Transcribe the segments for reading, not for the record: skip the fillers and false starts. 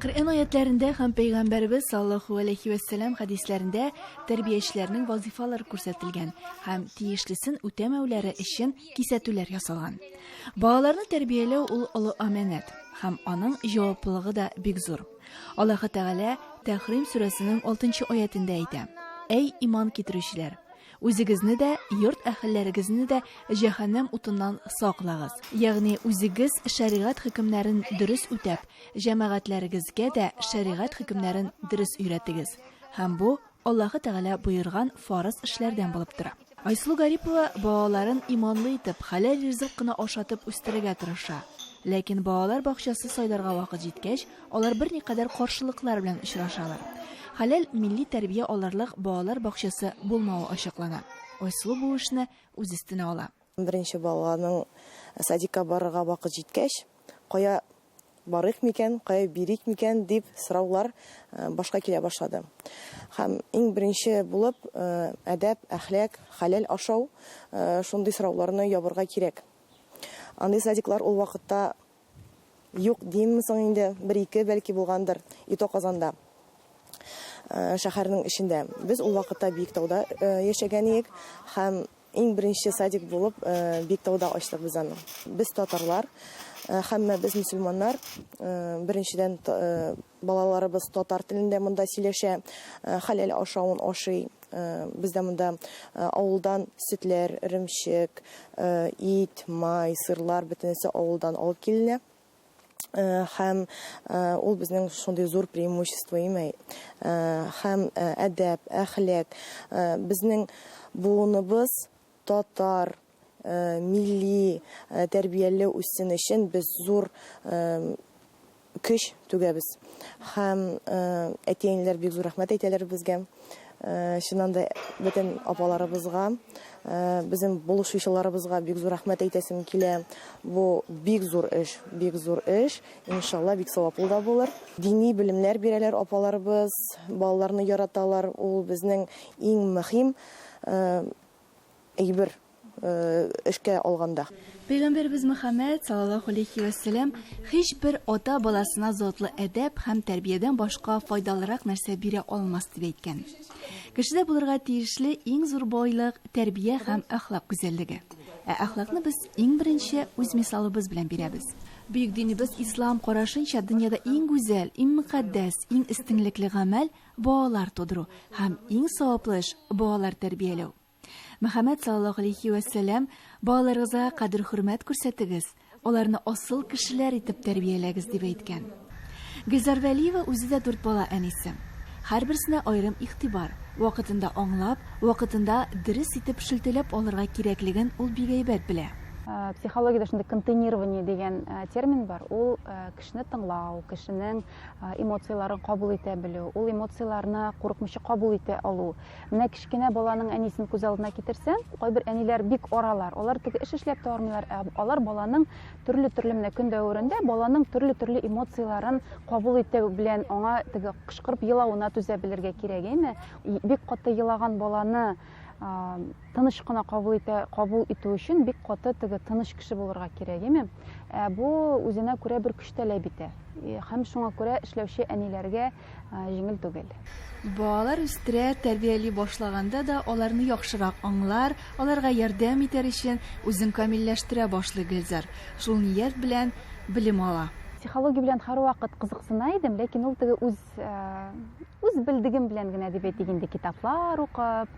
Коръән аятләрендә һәм Пәйгамбәребез саллаллаһу алейхи вәссәлам хәдисләрендә тәрбиячеләрнең вазифалары күрсәтелгән һәм тиешлесен үтәмәүләре өчен кисәтүләр ясалган. Балаларны тәрбияләү ул олы амәнәт һәм аның җаваплылыгы да бик зур. Аллаһы Тәгалә Тәхрим сүрәсенең 6 аятендә әйтә: Әй иман китерүчеләр, Үзегезне дә, йорт әһелләрегезне дә җәһәннәм утыннан саклагыз. Ягъни үзегез шәригать хөкемнәрен дөрес үтәп, җәмәгатьләрегезгә дә шәригать хөкемнәрен дөрес өйрәтегез. Һәм бу Аллаһы Тәгалә боерган фарыз эшләрдән булып тора. Айсылу Гарипова балаларын иманлы итеп, хәләл ризык кына ашатып үстерергә тырыша. Ләкин балалар бакчасы сайларга вакыт җиткәч, Алар берникадәр каршылыклар белән очрашалар. Хәләл милли тәрбия алырлык балалар бакчасы булмавы ачыклана. Айсылу бу эшне үз өстенә ала. Беренче баланың садикка барырга вакыт җиткәч, кая барыйк микән, кая бирик микән дип сораулар башка килә башлады. Һәм иң беренче булып әдәп, әхлак, хәләл ашау шундый сорауларны ябырга кирәк. Андый садиклар ул вакытта Юк димме соң инде, бер-ике бәлки булгандыр, и то Казанда, шәһәрнең эчендә. Без ул вакытта Биектауда яшәгән идек һәм иң беренче садик булып Биектауда ачтык без аны. Без татарлар, һәммәбез мөселманнар. Беренчедән, Балаларыбыз татар телендә монда сөйләшә, хәләл ашавын ашый. Бездә монда авылдан сөтләр, эремчек, ит, май, сырлар бөтенесе авылдан алып киленә. Һәм ул безнең шундый зур преимущество имәй. Һәм әдәп, әхлак, безнең буыныбыз татар, милли тәрбияле үссен өчен без зур көч түгәбез. Һәм әти-әниләр бик зур рәхмәт әйтәләр безгә. Чыннан да бөтен апаларыбызга, безнең булышучыларыбызга бик зур рәхмәт әйтәсем килә. Бу бик зур эш, бик зур эш. Иншалла, бик саваплы да булыр. Дини белемнәр бирәләр апаларыбыз, балаларны яраталар. Ул безнең иң мөһим әйбер эшкә алганда. Пәйгамбәребез Мөхәммәд, саллаллаһу алейһи вә сәлләм, һичбер ата баласына затлы әдәп һәм тәрбиядән башка файдалырак нәрсә бирә алмас, дип әйткән. Кешедә булырга тиешле иң зур байлык, тәрбия һәм әхлак гүзәллеге. Ә әхлакны без иң беренче үз мисалыбыз белән бирәбез. Бөек динебез ислам карашынча, дөньяда иң гүзәл, иң мөкатдәс, иң өстенлекле гамәл, балалар тудыру һәм иң саваплы эш, балалар тәрбияләү. Мөхәммәд саллаллаһу алейхи вә сәлләм, балаларыгызга кадер-хөрмәт күрсәтегез, аларны асыл кешеләр итеп тәрбияләгез, дип әйткән. Гөлзар Вәлиева үзе дә дүрт бала әнисе. Һәрберсенә аерым игътибар, вакытында аңлап, вакытында дөрес итеп шелтәләп алырга кирәклеген ул бик әйбәт белә. Психологиядә шундый контейнирование дигән термин бар. Ул кешене тыңлау, кешенең эмоцияләрен кабул итә белү, ул эмоцияләрне курыкмыйча кабул итә алу. Менә кечкенә баланың әнисен күз алдына китерсәң, кайбер әниләр бик аралар. Алар теге эш эшләп тә армыйлар, ә алар баланың төрле-төрле менә көн дәверендә баланың төрле-төрле эмоцияләрен кабул итү белән аңа теге кычкырып елавына түзә белергә кирәк, әйме? Бик каты елаган баланы тыныч кына кабул итә, кабул итү өчен бик каты теге тыныч кеше булырга кирәк, әйме? Ә бу үзенә күрә бер көч таләп итә. Һәм шуңа күрә эшләүче әниләргә җиңел түгел. Балалар үстерә, тәрбияли башлаганда да аларны яхшырак аңлар, аларга ярдәм итәр өчен үзен камилләштерә башлый Гөлзар. Шул ният белән белем ала. Психология белән һәрвакыт кызыксына идем, ләкин ул теге үз үз белдегем белән генә дип әйтик инде, китаплар укып,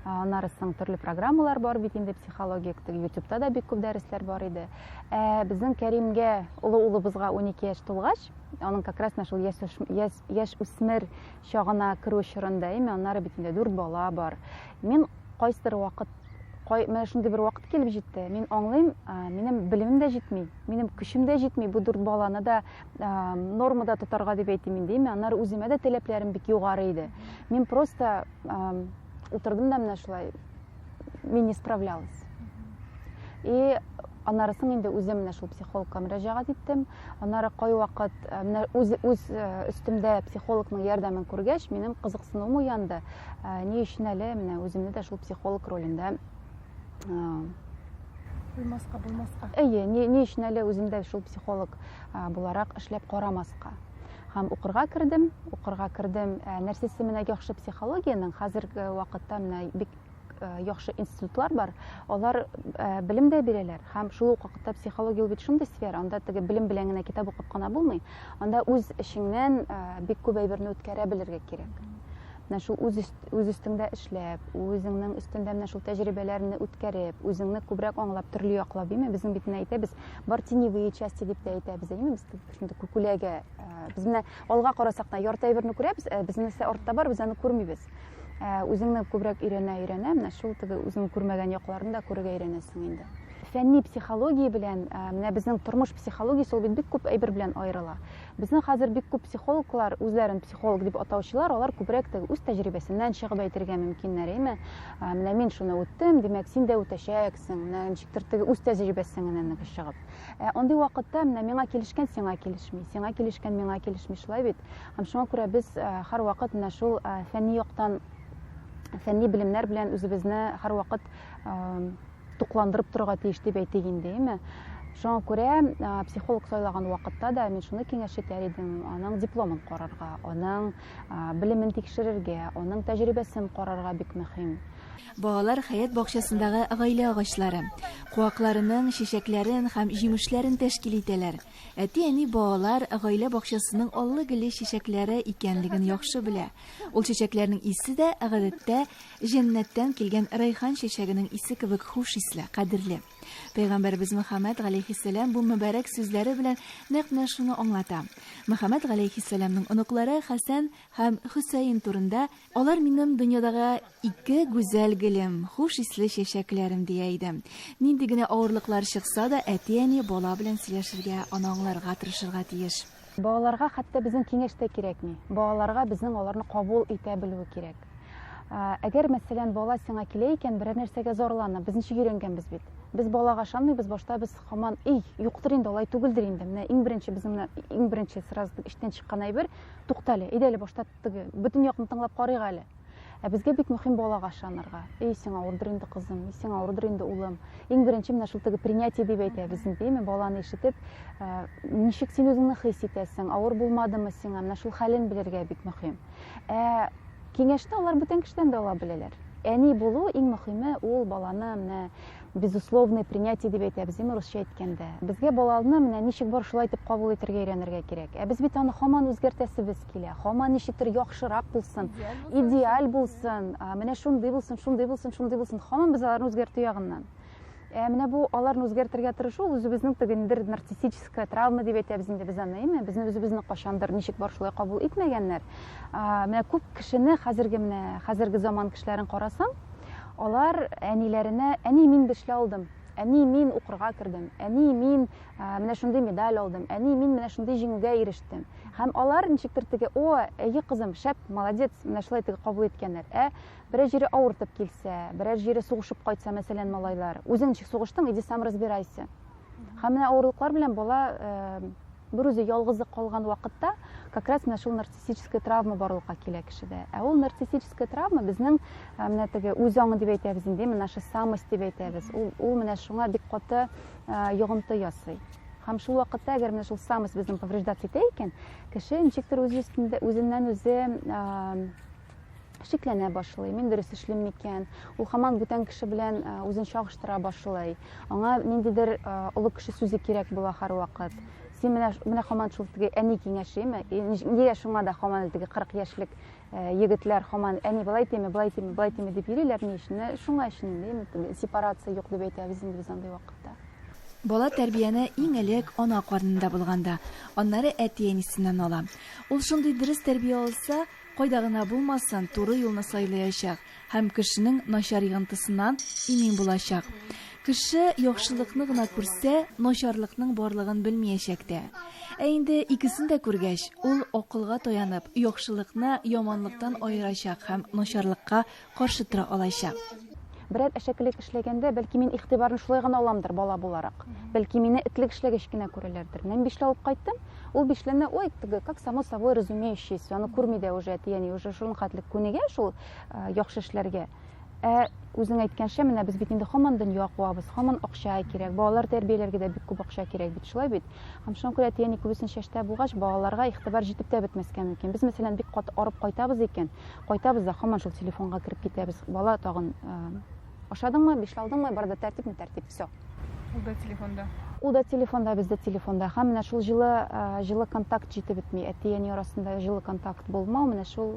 аннары соң төрле программалар бар бит инде психологик, теге ютубта да бик күп дәресләр бар иде. Ә безнең Кәримгә, олы улыбызга 12 яшь тулгач, аның как раз менә шул яшь, яшь үсмер чагына керү чорында, әйме, аннары бит инде дүрт бала бар. Мин кайсыдыр вакыт, кай, менә шундый бер вакыт килеп җитте, мин аңлыйм, минем белемем дә җитми, минем көчем дә җитми бу дүрт баланы да нормада тотарга дип әйтим инде, әйме, аннары үземә дә таләпләрем бик югары иде. Мин просто утырдым да менә шулай, мин не справлялась. И аннары соң инде үзем менә шул психологка мөрәҗәгать иттем. Аннары кайвакыт э, менә үз, үз э, өстемдә психологның ярдәмен күргәч, минем кызыксынуым уянды. Э, ни өчен әле менә үземне дә шул психолог ролендә булмаска, булмаска. Әйе, ни, ни өчен әле үземдә шул психолог буларак эшләп карамаска. Һәм укырга кердем, укырга кердем. Нәрсәсе менә яхшы психологиянең, хәзерге вакытта менә бик яхшы институтлар бар, алар белем дә бирәләр. Һәм шул ук вакытта психология ул бит шундый сфера, анда теге белем белән генә китап укып кына булмый. Анда үз эчеңнән бик күп әйберне үткәрә белергә кирәк. Менә шул үз үз өстеңдә эшләп, үзеңнең өстендә менә шул тәҗрибәләрне үткәреп, үзеңне күбрәк аңлап, төрле яклап, әйме, безнең бит менә әйтәбез, бар теневые части дип тә әйтәбез, әйме, без шундый күләгә, без менә алга карасак та ярты әйберне күрәбез, ә безнең нәрсә артта бар, без аны күрмибез. Үзеңне күбрәк өйрәнә-өйрәнә, менә шул теге үзеңнең күрмәгән якларны да күрергә өйрәнәсең инде. Фәнни психология белән, менә безнең тормыш психологиясе ул бит бик күп әйбер белән аерыла. Безнең хәзер бик күп психологлар, үзләрен психолог дип атаучылар, алар күбрәк теге үз тәҗрибәсеннән чыгып әйтергә мөмкиннәр, әйме? Менә мин шуны үттем, димәк, син дә үтәчәксең. Менә ничектер теге үз тәҗрибәсеннән чыгып. Ә андый вакытта менә миңа килешкән сиңа килешми, сиңа килешкән миңа килешми, шулай бит? Һәм шуңа күрә без һәрвакыт менә шул фәнни яктан, фәнни белемнәр белән үзебезне һәрвакыт тукландырып торырга тиеш дип әйтик инде, әйме? Шуңа күрә психолог сайлаган вакытта да мин шуны киңәш итәр идем, аның дипломын карарга, аның белемен тикшерергә, аның тәҗрибәсен карарга бик мөһим. Балалар Хәят бакчасындагы гаилә агачлары, куакларының чәчәкләрен һәм җимешләрен тәшкил итәләр. Әти-әни балалар гаилә бакчасының аллы-гөлле чәчәкләре икәнлеген яхшы белә. Ул чәчәкләрнең исе дә, гадәттә, җәннәттән килгән рәйхан чәчәгенең исе кебек хуш исле, кадерле. Пәйгамбәребез Мөхәммәд галәйһиссәлам бу мөбарәк сүзләре белән нәкъ менә шуны аңлата. Мөхәммәд галәйһиссәламның оныклары Хәсән һәм Хөсәен турында Алар минем дөньядагы ике гүзәл гөлем, хуш исле чәчәкләрем, дия иде. Нинди генә авырлыклар чыкса да, әти-әни бала белән сөйләшергә, аны аңларга тырышырга тиеш. Балаларга хәтта безнең киңәш тә кирәкми. Балаларга безнең аларны кабул итә белүе кирәк. Әгәр, мәсәлән, бала сиңа килә икән, берәр нәрсәгә зарлана, без ничек өйрәнгәнбез бит. Без балага ышанмыйбыз, башта без һаман, эй, юктыр инде, алай түгелдер инде. Менә иң беренче безнең менә иң беренче сразу эштән чыккан әйбер, туктале, әйдә әле башта теге бөтен якны тыңлап карыйк әле. Ә безгә бик мөһим балага ышанырга. Эй, сиңа авырдыр инде, кызым, эй, сиңа авырдыр инде, улым. Иң беренче менә шул теге принятие дип әйтәбез инде, әйме, баланы ишетеп, ничек син үзеңне хис итәсең, авыр булмадымы сиңа, менә шул хәлен белергә бик мөһим. Ә киңәшне алар бүтән кешедән дә ала беләләр. Әни булу иң мөһиме ул баланы менә безусловное принятие дип әйтәбез, әйме, русча әйткәндә. Безгә баланы менә ничек бар шулай итеп кабул итәргә өйрәнергә кирәк. Ә без бит аны һаман үзгәртәсебез килә, һаман ничектер яхшырак булсын, идеаль булсын, менә шундый булсын, шундый булсын, шундый булсын, һаман без аларны үзгәртү ягыннан. Ә менә бу аларны үзгәртергә тырышу, ул үзебезнең теге ниндидер нарциссическая травма дип әйтәбез инде без аны, әйме? Безне үзебезне кайчандыр ничек бар шулай кабул итмәгәннәр. Менә күп кешене хәзерге менә хәзерге заман кешеләрен карасаң, алар әниләренә, әни, мин бишле алдым, әни, мин укырга кердем, әни, мин менә шундый медаль алдым, әни, мин менә шундый җиңүгә ирештем. Һәм алар ничектер теге, о, әйе, кызым, шәп, молодец, менә шулай теге кабул иткәннәр. Ә берәр җире авыртып килсә, берәр җире сугышып кайтса, мәсәлән, малайлар, үзең ничек сугыштың, иди сам разбирайся. Һәм менә авырлыклар белән бала бер үзе ялгызы калган вакытта как раз менә шул нарциссическая травма барлыкка килә кешедә. Ә ул нарциссическая травма безнең менә теге үз аңы дип әйтәбез инде, менә наша самость дип әйтәбез. Ул менә шуңа бик каты йогынты ясый. Һәм шул вакытта, әгәр менә шул самость безнең повреждаться итә икән, кеше ничектер үз өстендә, үзеннән үзе шикләнә башлый. Мин дөрес эшлим микән? Ул һаман бүтән кеше белән үзен чагыштыра башлый. Аңа ниндидер олы кеше сүзе кирәк була һәрвакыт. Син менә һаман шул теге әни киңәшеме? Нигә шуңа да һаман теге 40 яшьлек егетләр һаман әни былай тиме, былай тиме, былай тиме дип йөриләр ни өчен? Шуңа өчен инде, әйме, сепарация юк дип әйтәбез инде без андый вакытта. Бала тәрбияне иң элек ана карынында булганда, аннары әти-әнисеннән ала. Ул шундый дөрес тәрбия алса, кайда гына булмасын, туры юлны сайлаячак һәм кешенең начар йогынтысыннан имин булачак. Кеше яхшылыкны гына күрсә, начарлыкның барлыгын белмиячәк тә. Ә инде икесен дә күргәч, ул акылга таянып, яхшылыкны яманлыктан аерачак һәм начарлыкка каршы тора алачак. Берәр әшәкелек эшләгәндә, бәлки мин игътибарны шулай гына аламдыр бала буларак. Бәлки мине этлек эшләгәч кенә күрәләрдер. Менә мин бишле алып кайттым. Ул бишлене, ой, теге, как само собой разумеющееся, аны күрми дә уже әти-әни, уже шуның хәтле күнегә шул яхшы эшләргә. Ә үзең әйткәнчә, менә без бит инде һаман дөнья куабыз, һаман акча кирәк, балалар тәрбияләргә дә бик күп акча кирәк бит, шулай бит? Һәм шуңа күрә әти-әни күбесенчә эштә булгач, балаларга игътибар җитеп тә бетмәскә мөмкин. Без, мәсәлән, бик каты арып кайтабыз икән, кайтабыз да һаман шул телефонга кереп китәбез. Бала тагын ашадыңмы, бишле алдыңмы, бар да тәртипме, тәртип, все. Ул да телефонда. Ул да телефонда, без дә телефонда. Һәм менә шул җылы, җылы контакт җитеп бетми. Әти-әни арасында җылы контакт булмау, менә шул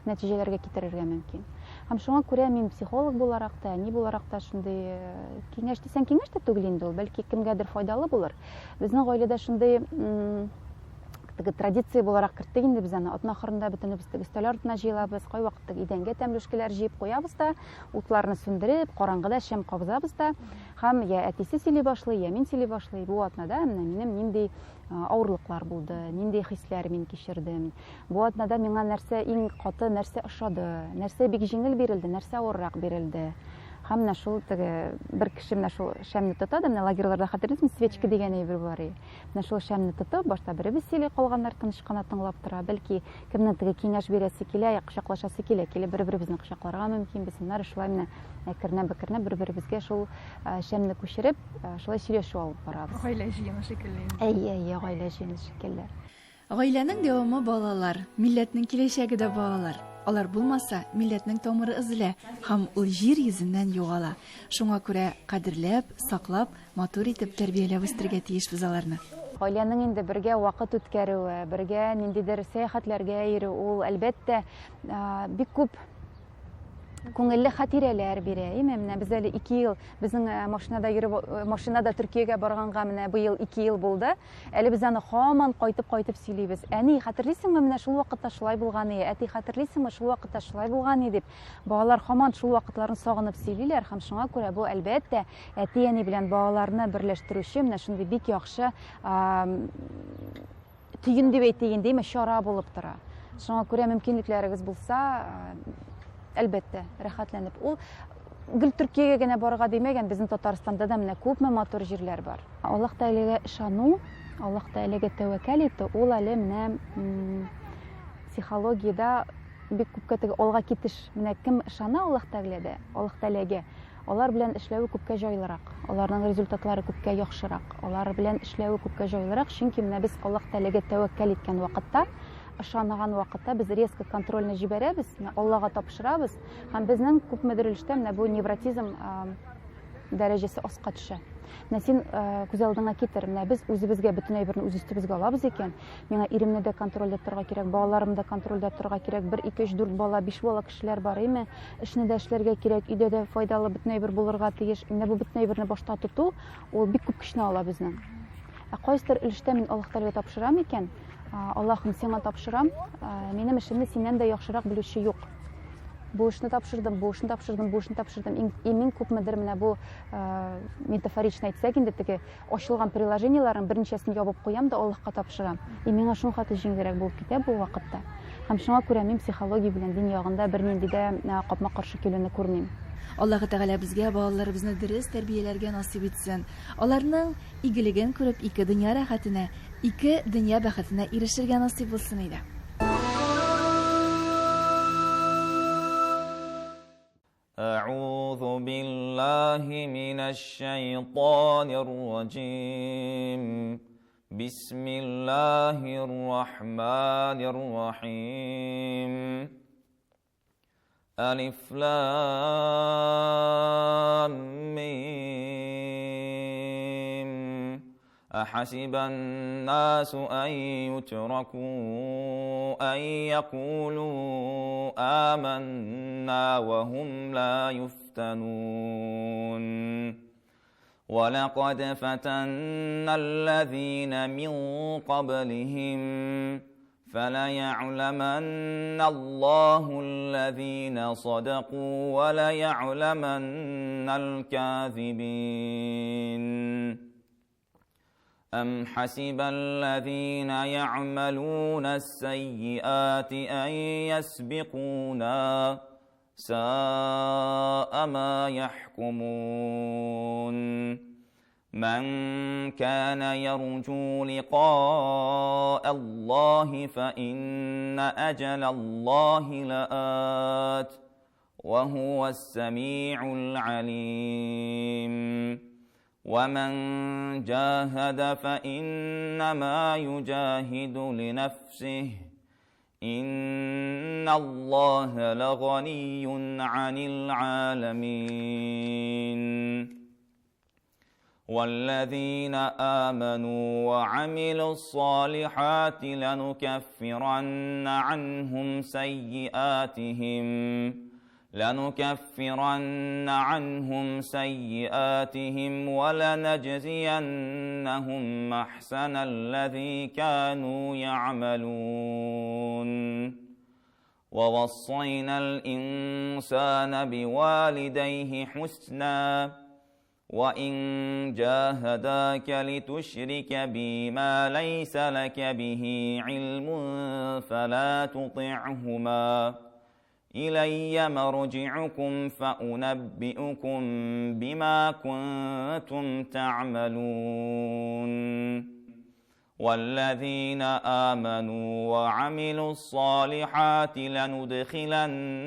нәтиҗәләргә китерергә мөмкин. Һәм шуңа күрә мин психолог буларак та, әни буларак та шундый киңәш дисәң, киңәш тә түгел инде ул, бәлки кемгәдер файдалы булыр. Безнең гаиләдә шундый теге традиция буларак керттек инде без аны. Атна ахырында бөтенебез теге өстәл артына җыелабыз, кайвакыт теге идәнгә тәмлүшкәләр җыеп куябыз да, утларны сүндереп, караңгыда шәм кабызабыз да, һәм я әтисе сөйли башлый, я мин сөйли башлый. Бу атнада менә минем нинди авырлыклар булды, нинди хисләр мин кичердем. Бу атнада миңа нәрсә иң каты, нәрсә ошады, нәрсә бик җиңел бирелде, нәрсә авыррак бирелде. Һәм менә шул теге бер кеше менә шул шәмне тота да, менә лагерьларда хәтерлисезме, свечка дигән әйбер бар иде. Менә шул шәмне тотып, башта беребез сөйли, калганнар тыныч кына тыңлап тора. Бәлки кемнең теге киңәш бирәсе килә, я кочаклашасы килә, килеп бер-беребезне кочакларга мөмкинбез. Аннары шулай менә әкренләп-әкренләп бер-беребезгә шул шәмне күчереп, шулай сөйләшү алып барабыз. Гаилә җыены шикелле инде. Әйе, әйе, гаилә җыены шикелле. Гаиләнең дәвамы балалар, милләтнең киләчәге дә балалар. Алар булмаса, милләтнең тамыры өзелә һәм ул җир йөзеннән югала. Шуңа күрә кадерләп, саклап, матур итеп тәрбияләп үстерергә тиешбез аларны. Гаиләнең инде бергә вакыт үткәрүе, бергә ниндидер сәяхәтләргә йөрү, ул, әлбәттә, бик күп күңелле хатирәләр бирә. Әйме, менә без әле 2 ел безнең машинада йөреп, машинада Төркиягә барганга менә быел 2 ел булды. Әле без аны һаман кайтып-кайтып сөйлибез. Әни, хәтерлисеңме, менә шул вакытта шулай булган иде. Әти, хәтерлисеңме, шул вакытта шулай булган иде дип. Балалар һаман шул вакытларын сагынып сөйлиләр һәм шуңа күрә бу, әлбәттә, әти-әни белән балаларны берләштерүче менә шундый бик яхшы төен дип әйтик инде, әйме, чара булып тора. Шуңа күрә мөмкинлекләрегез булса, әлбәттә, рәхәтләнеп. Ул гел Төркиягә генә барырга димәгән, безнең Татарстанда да менә күпме матур җирләр бар. Аллаһ Тәгаләгә ышану, Аллаһ Тәгаләгә тәвәккәл итү, ул әле менә психологиядә бик күпкә теге алга китеш. Менә кем ышана Аллаһ Тәгаләдә, Аллаһ Тәгаләгә, алар белән эшләве күпкә җайлырак, аларның результатлары күпкә яхшырак, алар белән эшләве күпкә җайлырак, чөнки менә без Аллаһ Тәгаләгә тәвәккәл иткән вакытта, ышаныган вакытта без резко контрольне җибәрәбез, менә Аллага тапшырабыз, һәм безнең күпмедер өлештә менә бу невротизм дәрәҗәсе аска төшә. Менә син күз алдыңа китер, менә без үзебезгә бөтен әйберне үз өстебезгә алабыз икән, миңа иремне дә контрольдә торырга кирәк, балаларымны да контрольдә торырга кирәк, 1, 2, 3, 4 бала, 5 бала кешеләр бар, әйме? Эшне дә эшләргә кирәк, өйдә дә файдалы бөтен әйбер булырга тиеш. Менә бу бөтен әйберне башта тоту, ул бик күп көчне ала безнең. Ә кайсыдыр өлештә мин Аллаһ Тәгаләгә тапшырам икән, Аллаһым, сиңа тапшырам, минем эшемне синнән дә яхшырак белүче юк. Бу эшне тапшырдым, бу эшне тапшырдым, бу эшне тапшырдым. И мин күпмедер менә бу метафорично әйтсәк инде, теге ачылган приложениеләрнең берничәсен ябып куям да Аллаһка тапшырам. И миңа шул хәтле җиңелрәк булып китә бу вакытта. Һәм шуңа күрә мин психология белән дин ягында бернинди дә капма-каршы килүне күрмим. Аллаһы Тәгалә безгә балаларыбызны дөрес тәрбияләргә насыйп итсен. Аларның игелеген күреп ике дөнья рәхәтенә, ике дөнья бәхетенә ирешергә насыйп булсын иде. أعوذ بالله من الشيطان الرجيم بسم الله الرحمن الرحيم ألف لام ميم أحسب الناس أن يتركوا أن يقولوا آمنا وهم لا يفتنون ولقد فتنا الذين من قبلهم فليعلمن الله الذين صدقوا وليعلمن الكاذبين أم حسب الذين يعملون السيئات أن يسبقونا ساء ما يحكمون من كان يرجو لقاء الله فإن أجل الله لآت وهو السميع العليم ومن جاهد فإنما يجاهد لنفسه إن الله لغني عن العالمين والذين آمنوا وعملوا الصالحات لنكفرن عنهم سيئاتهم لنكفرن عنهم سيئاتهم ولنجزينهم أحسن الذي كانوا يعملون ووصينا الإنسان بوالديه حسنا وإن جاهداك لتشرك بي ما ليس لك به علم فلا تطعهما إلي مرجعكم فأنبئكم بما كنتم تعملون والذين آمنوا وعملوا الصالحات لندخلنهم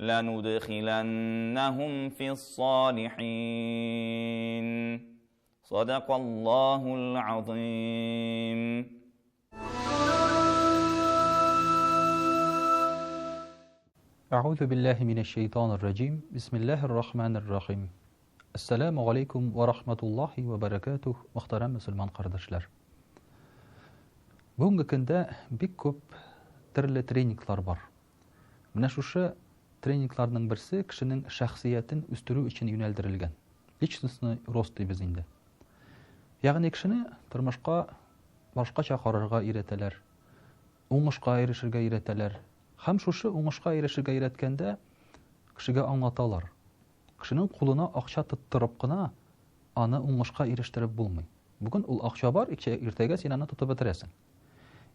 لندخلنهم في الصالحين صدق الله العظيم أعوذ بالله من الشيطان الرجيم بسم الله الرحمن الرحيم Әссәләмү галәйкүм вә рахматуллаһи вә бәрәкәтүһ, мөхтәрәм мөселман кардәшләр! Бүгенге көндә бик күп төрле тренинглар бар. Менә шушы тренингларның берсе кешенең шәхсиятен үстерү өчен юнәлдерелгән. Личностный рост дибез инде. Ягъни кешене тормышка башкача карарга өйрәтәләр, уңышка ирешергә өйрәтәләр. Һәм шушы уңышка ирешергә өйрәткәндә кешегә аңлаталар, Кешенең кулына акча тоттырып кына аны уңышка ирештереп булмый. Бүген ул акча бар, иртәгә син аны тотып бетерәсең.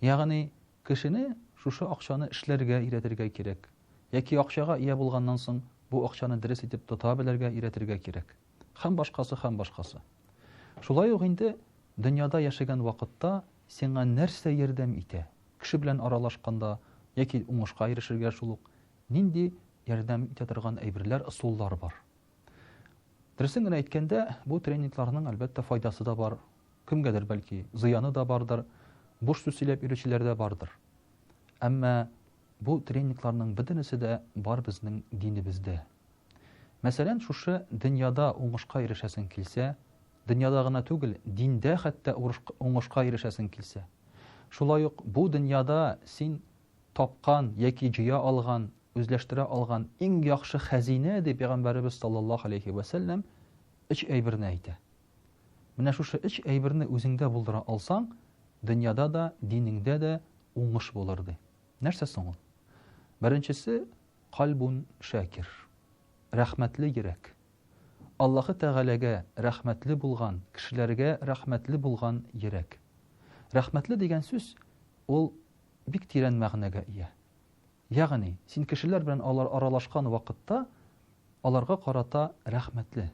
Ягъни кешене шушы акчаны эшләргә өйрәтергә кирәк. Яки акчага ия булганнан соң бу акчаны дөрес итеп тота белергә өйрәтергә кирәк. Һәм башкасы, һәм башкасы. Шулай ук инде дөньяда яшәгән вакытта сиңа нәрсә ярдәм итә? Кеше белән аралашканда яки уңышка ирешергә шул ук нинди ярдәм итә торган әйберләр, ысуллар бар. Дөресен генә әйткәндә, бу тренингларның, әлбәттә, файдасы да бар, кемгәдер, бәлки, зыяны да бардыр, буш сүз сөйләп йөрүчеләр дә бардыр. Әмма бу тренингларның бөтенесе дә бар безнең динебездә. Мәсәлән, шушы дөньяда уңышка ирешәсең килсә, дөньяда гына түгел, диндә хәтта уңышка ирешәсең килсә, шулай ук бу дөньяда син тапкан яки җыя алган, үзләштерә алган иң яхшы хәзинә дип Пәйгамбәребез саллаллаһу алейһи вә сәлләм өч әйберне әйтә. Менә шушы өч әйберне үзеңдә булдыра алсаң, дөньяда да, динеңдә дә уңыш булыр ди. Нәрсә соң ул? Беренчесе, кальбун шакир. Рәхмәтле йөрәк. Аллаһы Тәгаләгә рәхмәтле булган, кешеләргә рәхмәтле булган йөрәк. Рәхмәтле дигән сүз ул бик тирән мәгънәгә ия. Ягъни, син кешеләр белән алар аралашкан вакытта аларга карата рәхмәтле.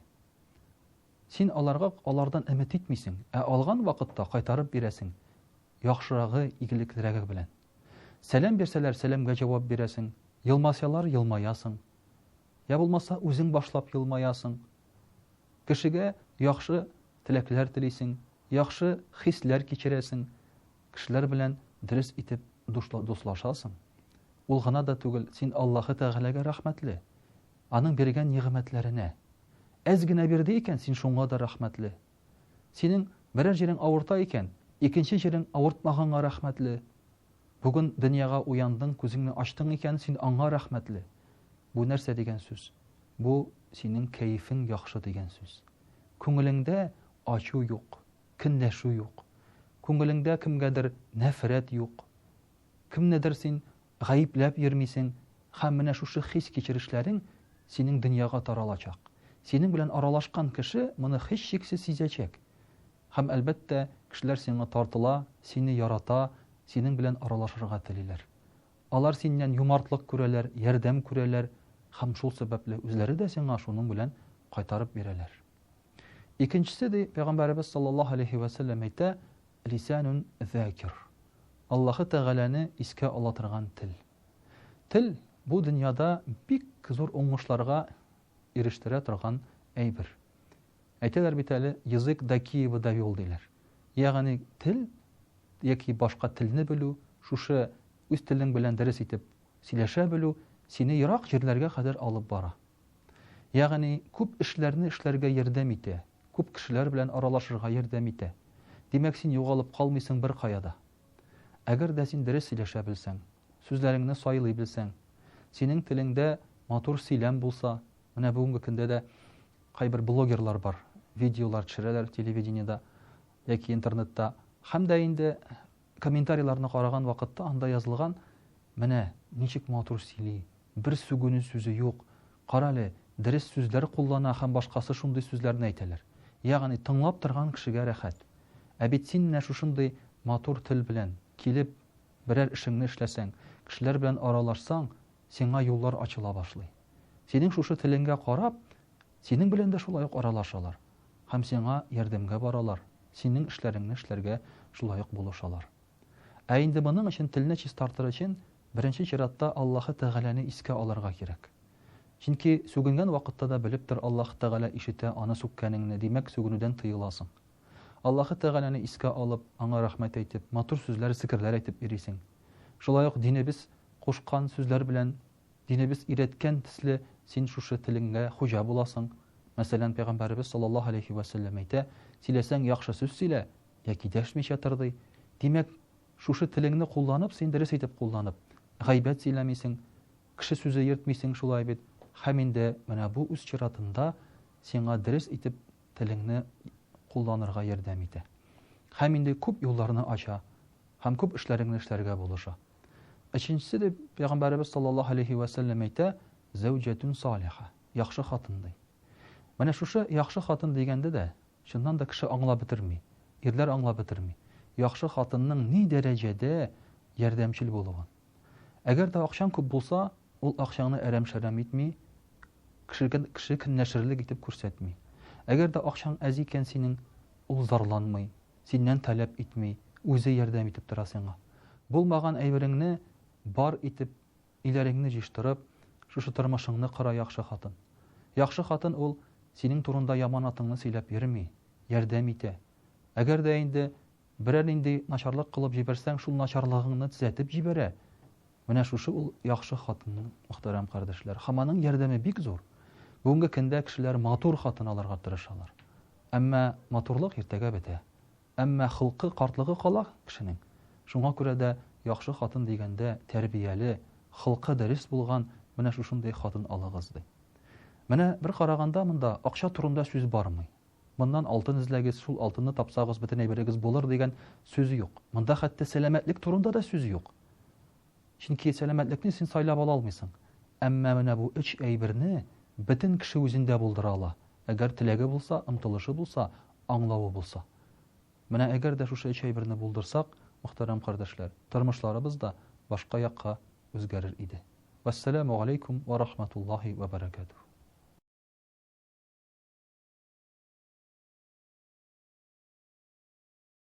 Син аларга алардан өмет итмисең, ә алган вакытта кайтарып бирәсең, яхшырагы, игелеклерәге белән. Сәлам бирсәләр, сәламгә җавап бирәсең, елмасалар, елмаясың. Я булмаса, үзең башлап елмаясың. Кешегә яхшы теләкләр телисең, яхшы хисләр кичерәсең. Кешеләр белән дөрес итеп дуслашасың. Ул гына да түгел, син Аллаһы Тәгаләгә рәхмәтле. Аның биргән нигъмәтләренә. Әз генә бирде икән, син шуңа да рәхмәтле. Синең берәр җирең авырта икән, икенче җирең авыртмаганга рәхмәтле. Бүген дөньяга уяндың, күзеңне ачтың икән, син аңа рәхмәтле. Бу нәрсә дигән сүз? Бу синең кәефең яхшы дигән сүз. Күңелеңдә ачу юк. Көнләшү юк. Күңелеңдә кемгәдер нәфрәт юк. Кемнедер син гаепләп йөрмисең һәм менә шушы хис-кичерешләрең синең дөньяга таралачак. Синең белән аралашкан кеше моны һичшиксез сизәчәк. Һәм, әлбәттә, кешеләр сиңа тартыла, сине ярата, синең белән аралашырга телиләр. Алар синнән юмартлык күрәләр, ярдәм күрәләр һәм шул сәбәпле үзләре дә сиңа шуның белән кайтарып бирәләр. Икенчесе ди, Пәйгамбәребез саллаллаһу алейһи вә сәлләм әйтә, Лисанун закир. Аллаһы Тәгаләне искә ала торган тел. Тел, бу дөньяда бик зур уңышларга ирештерә торган әйбер. Әйтәләр бит әле, язык до Киева довел диләр. Ягъни тел яки башка телне белү, шушы үз телең белән дөрес итеп сөйләшә белү сине ерак җирләргә кадәр алып бара. Ягъни күп эшләрне эшләргә ярдәм итә, күп кешеләр белән аралашырга ярдәм итә. Димәк, син югалып калмыйсың беркая да. Әгәр дә син дөрес сөйләшә белсәң, сүзләреңне сайлый белсәң, синең телеңдә матур сөйләм булса, менә бүгенге көндә дә кайбер блогерлар бар, видеолар төшерәләр телевидениедә яки интернетта. Һәм дә инде комментарийларны караган вакытта анда язылган, менә ничек матур сөйли, бер сүгенү сүзе юк, карале, дөрес сүзләр куллана һәм башкасы шундый сүзләрне әйтәләр. Ягъни тыңлап торган кешегә рәхәт. Ә бит син менә шушындый матур тел белән килеп берәр эшеңне эшләсәң, кешеләр белән аралашсаң, сиңа юллар ачыла башлый. Синең шушы телеңгә карап, синең белән дә шулай ук аралашалар һәм сиңа ярдәмгә баралар, синең эшләреңне эшләргә шулай ук булышалар. Ә инде моның өчен телне чистартыр өчен, беренче чиратта Аллаһы Тәгаләне искә алырга кирәк. Чөнки сүгенгән вакытта да белеп тор, Аллаһы Тәгалә ишетә аны сүккәнеңне, димәк, сүгенүдән тыеласың. Аллаһы Тәгаләне искә алып, аңа рәхмәт әйтеп, матур сүзләр, зикерләр әйтеп йөрисең. Шулай ук динебез кушкан сүзләр белән, динебез өйрәткән төсле син шушы телеңгә хуҗа буласың. Мәсәлән, Пәйгамбәребез саллаллаһу алейһи вә сәлләм әйтә, Сөйләсәң, яхшы сүз сөйлә, яки дәшмичә тор, ди. Димәк, шушы телеңне кулланып, син дөрес итеп кулланып, гайбәт сөйләмисең, кеше сүзе йөртмисең, шулай бит. Һәм инде менә бу үз чиратында сиңа дөрес итеп телеңне кулланырга ярдәм итә. Һәм инде күп юлларны ача һәм күп эшләреңне эшләргә булыша. Өченчесе дип Пәйгамбәребез саллаллаһу алейһи вә сәлләм әйтә, зәүҗәтүн салиха, яхшы хатын ди. Менә шушы яхшы хатын дигәндә дә, чыннан да кеше аңлап бетерми, ирләр аңлап бетерми, яхшы хатынның ни дәрәҗәдә ярдәмчел булуын. Әгәр дә акчаң күп булса, ул акчаңны әрәм-шәрәм итми, кешегә кеше көнләшерлек итеп күрсәтми. Әгәр дә акчаң әз икән синең, ул зарланмый, синнән таләп итми, үзе ярдәм итеп тора сиңа. Булмаган әйбереңне бар итеп, өйләреңне җыештырып, шушы тормышыңны кора яхшы хатын. Яхшы хатын ул синең турында яманатыңны сөйләп йөрми, ярдәм итә. Әгәр дә инде берәр нинди начарлык кылып җибәрсәң, шул начарлыгыңны төзәтеп җибәрә. Менә шушы ул яхшы хатын, мөхтәрәм кардәшләр. Һәм аның ярдәме бик зур. Бүгенге көндә кешеләр матур хатын алырга тырышалар. Әмма матурлык иртәгә бетә. Әмма холкы, картлыгы кала кешенең. Шуңа күрә дә яхшы хатын дигәндә тәрбияле, холкы дөрес булган менә шушындый хатын алыгыз, ди. Менә бер караганда монда акча турында сүз бармый. Моннан алтын эзләгез, шул алтынны тапсагыз, бөтен әйберегез булыр дигән сүз юк. Монда хәтта сәламәтлек турында да сүз юк. Чөнки сәламәтлекне син сайлап ала алмыйсың. Әмма менә бу өч әйберне бөтен кеше үзендә булдыра ала, әгәр теләге булса, омтылышы булса, аңлавы булса. Менә әгәр дә шушы өч әйберне булдырсак, мөхтәрәм кардәшләр, тормышларыбыз да башка якка үзгәрер иде. Вәссәламү галәйкүм вә рахматуллаһи вә бәрәкәтүһ.